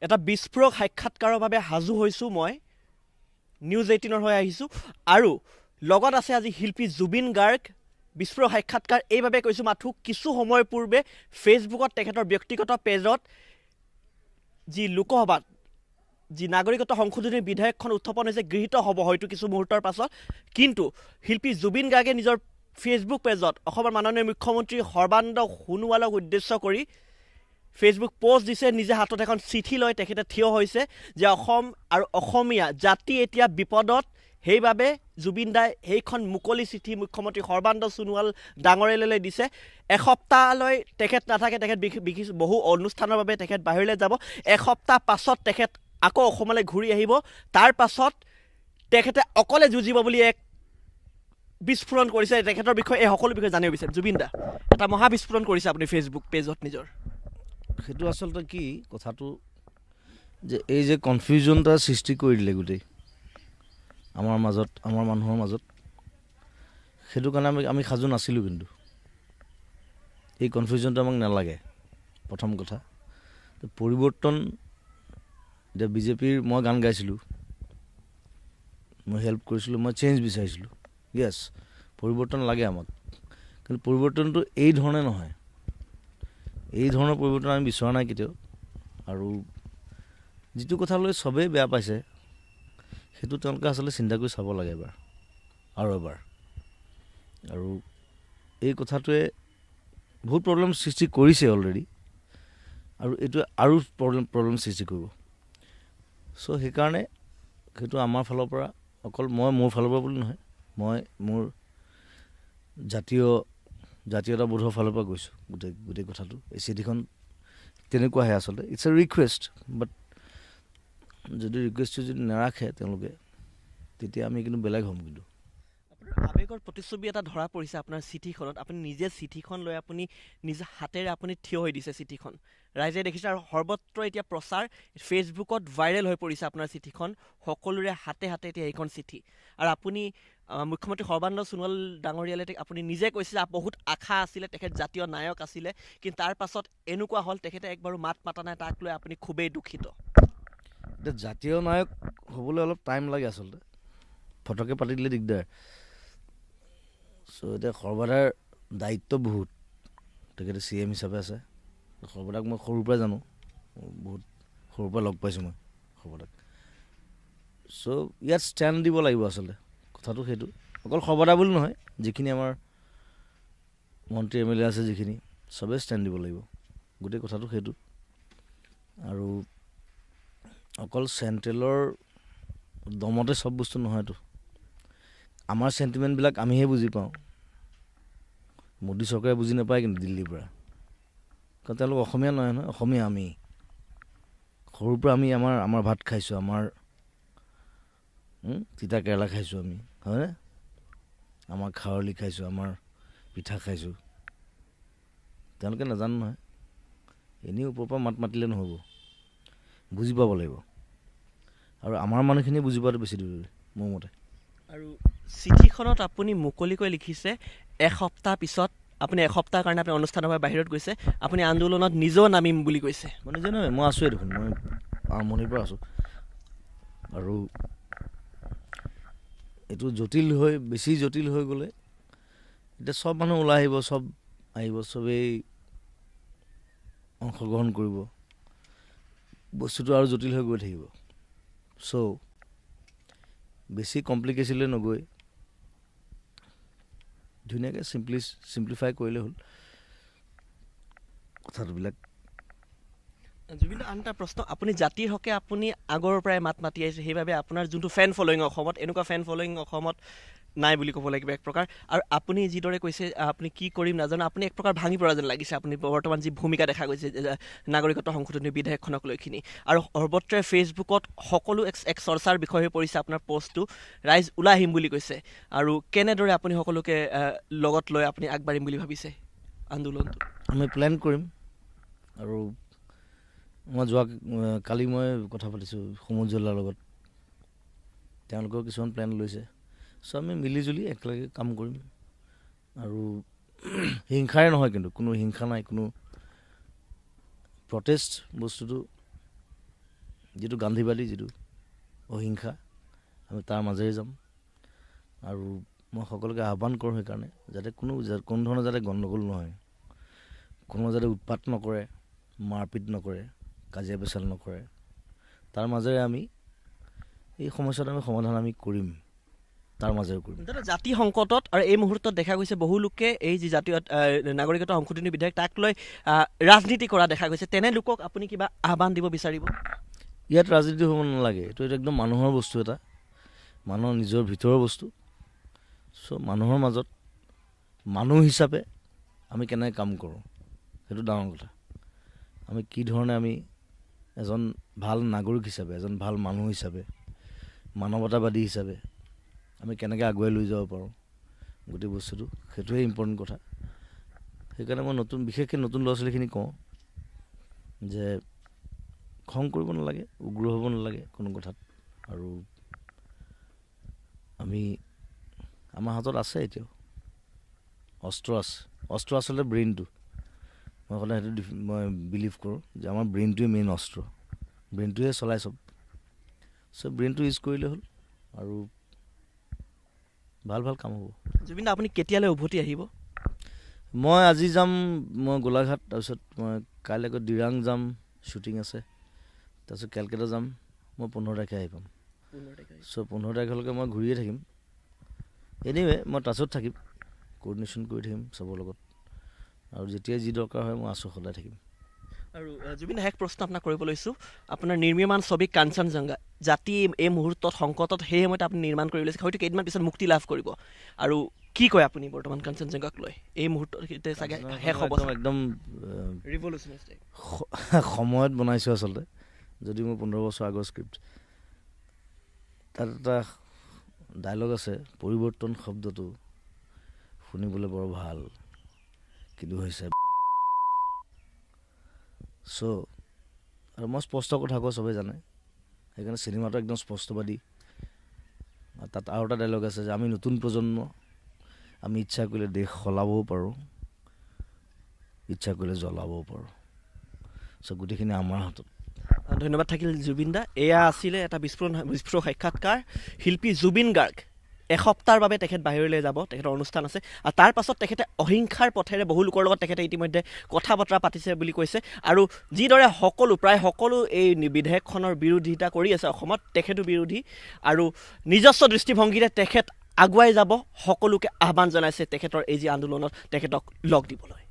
এটা বিস্ফোৰক সাক্ষাৎকাৰৰ বাবে সাজু হৈছোঁ। মই নিউজ 18ৰ হৈ আহিছোঁ আৰু লগত আছে আজি শিল্পী জুবিন গাৰ্গ। বিস্ফোৰক সাক্ষাৎকাৰ এইবাবে কৈছোঁ, মাথো কিছু সময়ৰ পূৰ্বে ফেচবুকত তেখেতৰ ব্যক্তিগত পেজত যি লোকসভাত যি নাগৰিকত্ব সংশোধনী বিধেয়কখন উত্থাপন হৈছে, গৃহীত হ'ব হয়তো কিছু মুহূৰ্তৰ পাছত, কিন্তু শিল্পী জুবিন গাৰ্গে নিজৰ ফেচবুক পেজত অসমৰ মাননীয় মুখ্যমন্ত্ৰী সৰ্বানন্দ সোণোৱালক উদ্দেশ্য কৰি ফেচবুক পষ্ট দিছে। নিজে হাতত এখন চিঠি লৈ তেখেতে থিয় হৈছে যে অসম আৰু অসমীয়া জাতি এতিয়া বিপদত, সেইবাবে জুবিন দাই সেইখন মুকলি চিঠি মুখ্যমন্ত্ৰী সৰ্বানন্দ সোণোৱাল ডাঙৰীয়ালৈ দিছে। এসপ্তাহলৈ তেখেত নাথাকে, তেখেত বহু অনুষ্ঠানৰ বাবে তেখেত বাহিৰলৈ যাব। এসপ্তাহ পাছত তেখেত আকৌ অসমলৈ ঘূৰি আহিব, তাৰ পাছত তেখেতে অকলে যুঁজিব বুলি এক বিস্ফোৰণ কৰিছে। তেখেতৰ বিষয়ে এই সকলো বিষয়ে জানিব বিচাৰিম। জুবিন দা, এটা মহা বিস্ফোৰণ কৰিছে আপুনি ফেচবুক পেজত নিজৰ। সেইটো আচলতে কি কথাটো যে এই যে কনফিউজন এটা সৃষ্টি কৰি দিলে গোটেই আমাৰ মাজত, আমাৰ মানুহৰ মাজত, সেইটো কাৰণে আমি সাজু নাছিলোঁ। কিন্তু এই কনফিউজনটো আমাক নালাগে, প্ৰথম কথা। পৰিৱৰ্তন এতিয়া বিজেপিৰ, মই গান গাইছিলোঁ, মই হেল্প কৰিছিলোঁ, মই চেঞ্জ বিচাৰিছিলোঁ। য়েছ, পৰিৱৰ্তন লাগে আমাক, কিন্তু পৰিৱৰ্তনটো এই ধৰণে নহয়। এই ধৰণৰ পৰিৱৰ্তন আমি বিচৰা নাই কেতিয়াও। আৰু যিটো কথা লৈ চবেই বেয়া পাইছে, সেইটো তেওঁলোকে আচলতে চিন্তা কৰি চাব লাগে এবাৰ আৰু এবাৰ। আৰু এই কথাটোৱে বহুত প্ৰব্লেম সৃষ্টি কৰিছে অলৰেডি, আৰু এইটোৱে আৰু প্ৰব্লেম সৃষ্টি কৰিব। চ' সেইকাৰণে সেইটো আমাৰ ফালৰ পৰা, অকল মই মোৰ ফালৰ পৰা বুলি নহয়, মই মোৰ জাতীয়তাবোধৰ ফালৰ পৰা কৈছোঁ গোটেই কথাটো। এই চিঠিখন তেনেকুৱাহে আচলতে, it's a request, বাট যদি ৰিকুৱেষ্টটো যদি নাৰাখে তেওঁলোকে, তেতিয়া আমি কিন্তু বেলেগ হ'ম। কিন্তু আপোনাৰ আৱেগৰ প্ৰতিচ্ছবি এটা ধৰা পৰিছে আপোনাৰ চিঠিখনত। আপুনি নিজে চিঠিখন লৈ আপুনি নিজে হাতেৰে আপুনি থিয় হৈ দিছে চিঠিখন, ৰাইজে দেখিছে আৰু সৰ্বত্ৰ এতিয়া প্ৰচাৰ ফেচবুকত ভাইৰেল হৈ পৰিছে আপোনাৰ চিঠিখন, সকলোৰে হাতে হাতে এতিয়া এইখন চিঠি। আৰু আপুনি মুখ্যমন্ত্ৰী সৰ্বানন্দ সোণোৱাল ডাঙৰীয়ালৈ আপুনি নিজে কৈছিলে বহুত আশা আছিলে, তেখেত জাতীয় নায়ক আছিলে, কিন্তু তাৰ পাছত এনেকুৱা হ'ল, তেখেতে একবাৰো মাত মাতা নাই, তাক লৈ আপুনি খুবেই দুখিত। এতিয়া জাতীয় নায়ক হ'বলৈ অলপ টাইম লাগে আচলতে, ফটককৈ পাতি দিলে দিগদাৰ। চ' এতিয়া সৰ্বাদাৰ দায়িত্ব বহুত, তেখেতে চি এম হিচাপে আছে। সৰ্বদাক মই সৰুৰ পৰাই জানো, বহুত সৰুৰ পৰা লগ পাইছোঁ মই সৰ্বদাক। চ' ইয়াত ষ্টেণ্ড দিব লাগিব আচলতে, কথাটো সেইটো। অকল সৰ্বদা বুলি নহয়, যিখিনি আমাৰ মন্ত্ৰী এম এল এ আছে, যিখিনি চবেই ষ্টেণ্ড দিব লাগিব, গোটেই কথাটো সেইটো। আৰু অকল চেণ্ট্ৰেলৰ দমতে চব বস্তু নহয়তো, আমাৰ চেণ্টিমেণ্টবিলাক আমিহে বুজি পাওঁ, মোদী চৰকাৰে বুজি নাপায় কিন্তু দিল্লীৰ পৰা, কাৰণ তেওঁলোক অসমীয়া নহয় নহয়, অসমীয়া আমি সৰুৰ পৰা আমি আমাৰ ভাত খাইছোঁ, আমাৰ তিতা কেৰেলা খাইছোঁ আমি, হয়নে, আমাৰ খাৰলি খাইছোঁ, আমাৰ পিঠা খাইছোঁ। তেওঁলোকে নাজানো নহয়, এনেই ওপৰৰ পৰা মাত মাতিলে নহ'ব, বুজি পাব লাগিব। আৰু আমাৰ মানুহখিনিয়ে বুজি পোৱাটো বেছি জৰুৰী মোৰ মতে। আৰু চিঠিখনত আপুনি মুকলিকৈ লিখিছে, এসপ্তাহ পিছত আপুনি এসপ্তাহৰ কাৰণে আপুনি অনুষ্ঠানৰ পৰা বাহিৰত গৈছে, আপুনি আন্দোলনত নিজেও নামিম বুলি কৈছে। মই নিজে নহয়, মই আছোঁৱেই দেখোন, মই আৰম্ভণিৰ পৰা আছোঁ। আৰু এইটো জটিল হৈ, বেছি জটিল হৈ গ'লে এতিয়া চব মানুহ ওলাই আহিব, চব আহিব, চবেই অংশগ্ৰহণ কৰিব, বস্তুটো আৰু জটিল হৈ গৈ থাকিব। চ' বেছি কমপ্লিকেশ্যনলৈ নগৈ ধুনীয়াকৈ চিম্প্লিফাই কৰিলে হ'ল কথাটোবিলাক। জুবিন, আন এটা প্ৰশ্ন, আপুনি জাতিৰ হকে আপুনি আগৰ পৰাই মাত মাতি আহিছে, সেইবাবে আপোনাৰ যোনটো ফেন ফল'য়িং অসমত, এনেকুৱা ফেন ফল'য়িং অসমত নাই বুলি ক'ব লাগিব এক প্ৰকাৰ। আৰু আপুনি যিদৰে কৈছে আপুনি কি কৰিম নাজানো, আপুনি এক প্ৰকাৰ ভাঙি পৰা যেন লাগিছে আপুনি বৰ্তমান যি ভূমিকা দেখা গৈছে নাগৰিকত্ব সংশোধনী বিধেয়কখনক লৈখিনি। আৰু সৰ্বত্ৰে ফেচবুকত সকলো এক চৰ্চাৰ বিষয় হৈ পৰিছে আপোনাৰ পষ্টটো, ৰাইজ ওলাই আহিম বুলি কৈছে। আৰু কেনেদৰে আপুনি সকলোকে লগত লৈ আপুনি আগবাঢ়িম বুলি ভাবিছে আন্দোলনটো? আমি প্লেন কৰিম। আৰু মই যোৱা কালি মই কথা পাতিছোঁ সমুজ্জ্বলাৰ লগত, তেওঁলোকেও কিছুমান প্লেন লৈছে। চ' আমি মিলিজুলি একেলগে কাম কৰিম। আৰু হিংসাৰে নহয়, কিন্তু কোনো হিংসা নাই, কোনো প্ৰটেষ্ট বস্তুটো যিটো গান্ধীবাদী যিটো অহিংসা, আমি তাৰ মাজেৰে যাম। আৰু মই সকলোকে আহ্বান কৰোঁ সেইকাৰণে, যাতে কোনো ধৰণৰ যাতে গণ্ডগোল নহয়, কোনো যাতে উৎপাত নকৰে, মাৰপিট নকৰে, কাজিয়া পেচাল নকৰে। তাৰ মাজেৰে আমি এই সমস্যাটো আমি সমাধান আমি কৰিম, তাৰ মাজেৰে কৰিম। দাদা, জাতি সংকটত আৰু এই মুহূৰ্তত দেখা গৈছে বহু লোকে এই যি জাতীয় নাগৰিকত্ব সংশোধনী বিধেয়ক তাক লৈ ৰাজনীতি কৰা দেখা গৈছে, তেনে লোকক আপুনি কিবা আহ্বান দিব বিচাৰিব? ইয়াত ৰাজনীতি হ'ব নালাগে, এইটো একদম মানুহৰ বস্তু এটা, মানুহৰ নিজৰ ভিতৰৰ বস্তু। চ' মানুহৰ মাজত মানুহ হিচাপে আমি কেনেকৈ কাম কৰোঁ সেইটো ডাঙৰ কথা। আমি কি ধৰণে আমি এজন ভাল নাগৰিক হিচাপে, এজন ভাল মানুহ হিচাপে, মানৱতাবাদী হিচাপে আমি কেনেকৈ আগুৱাই লৈ যাব পাৰোঁ গোটেই বস্তুটো, সেইটোৱে ইম্পৰ্টেণ্ট কথা। সেইকাৰণে মই নতুন, বিশেষকৈ নতুন ল'ৰা ছোৱালীখিনিক কওঁ যে খং কৰিব নালাগে, উগ্ৰ হ'ব নালাগে কোনো কথাত। আৰু আমি আমাৰ হাতত আছে এতিয়াও অস্ত্ৰ আছে, অস্ত্ৰ আচলতে ব্ৰেইনটো। মই সদায় সেইটো মই বিলিভ কৰোঁ যে আমাৰ ব্ৰেইনটোৱে মেইন অস্ত্ৰ, ব্ৰেইনটোৱে চলাই চব। চ' ব্ৰেইনটো ইউজ কৰিলে হ'ল আৰু ভাল ভাল কাম হ'ব। জুবিন দা, আপুনি কেতিয়ালৈ উভতি আহিব? মই আজি যাম, মই গোলাঘাট, তাৰপিছত মই কাইলৈ আকৌ দিৰাং যাম, শ্বুটিং আছে, তাৰপিছত কেলকাতা যাম। মই 15 তাৰিখে আহি পাম। চ' 15 তাৰিখলৈকে মই ঘূৰিয়ে থাকিম। এনিৱে মই টাচত থাকিম, কোঅৰ্ডিনেশ্যন কৰি থাকিম চবৰ লগত, আৰু যেতিয়াই যি দৰকাৰ হয় মই আছোঁ, সদায় থাকিম। আৰু জুবিন, শেষ প্ৰশ্ন আপোনাক কৰিব লৈছোঁ, আপোনাৰ নিৰ্মীয়মান ছবি কাঞ্চনজংঘা জাতি এই মুহূৰ্তত সংকটত, সেই সময়তে আপুনি নিৰ্মাণ কৰি লৈছে, হয়তো কেইদিনমান পিছত মুক্তি লাভ কৰিব, আৰু কি কয় আপুনি বৰ্তমান কাঞ্চনজংঘাক লৈ? এই মুহূৰ্তত চাগে শেষ হ'ব, একদম সময়ত বনাইছোঁ আচলতে, যদি মোৰ 15 বছৰ আগৰ স্ক্ৰিপ্ট। তাত এটা ডায়লগ আছে, পৰিৱৰ্তন শব্দটো শুনিবলৈ বৰ ভাল, কিন্তু হৈছে চ'। আৰু মই স্পষ্ট কথা কওঁ, চবেই জানে, সেইকাৰণে চিনেমাটো একদম স্পষ্টবাদী। তাত আৰু এটা ডায়লগ আছে যে আমি নতুন প্ৰজন্ম, আমি ইচ্ছা কৰিলে দেশ সলাবও পাৰোঁ, ইচ্ছা কৰিলে জ্বলাবও পাৰোঁ। চ' গোটেইখিনি আমাৰ হাতত। ধন্যবাদ থাকিল জুবিন দা। এয়া আছিলে এটা বিস্ফোৰক সাক্ষাৎকাৰ। শিল্পী জুবিন গাৰ্গ এসপ্তাহৰ বাবে তেখেত বাহিৰলৈ যাব, তেখেতৰ অনুষ্ঠান আছে, আৰু তাৰ পাছত তেখেতে অহিংসাৰ পথেৰে বহু লোকৰ লগত তেখেতে ইতিমধ্যে কথা বতৰা পাতিছে বুলি কৈছে। আৰু যিদৰে সকলো, প্ৰায় সকলো এই বিধেয়কখনৰ বিৰোধিতা কৰি আছে অসমত, তেখেতো বিৰোধী, আৰু নিজস্ব দৃষ্টিভংগীৰে তেখেত আগুৱাই যাব, সকলোকে আহ্বান জনাইছে তেখেতৰ এই যি আন্দোলনত তেখেতক লগ দিবলৈ।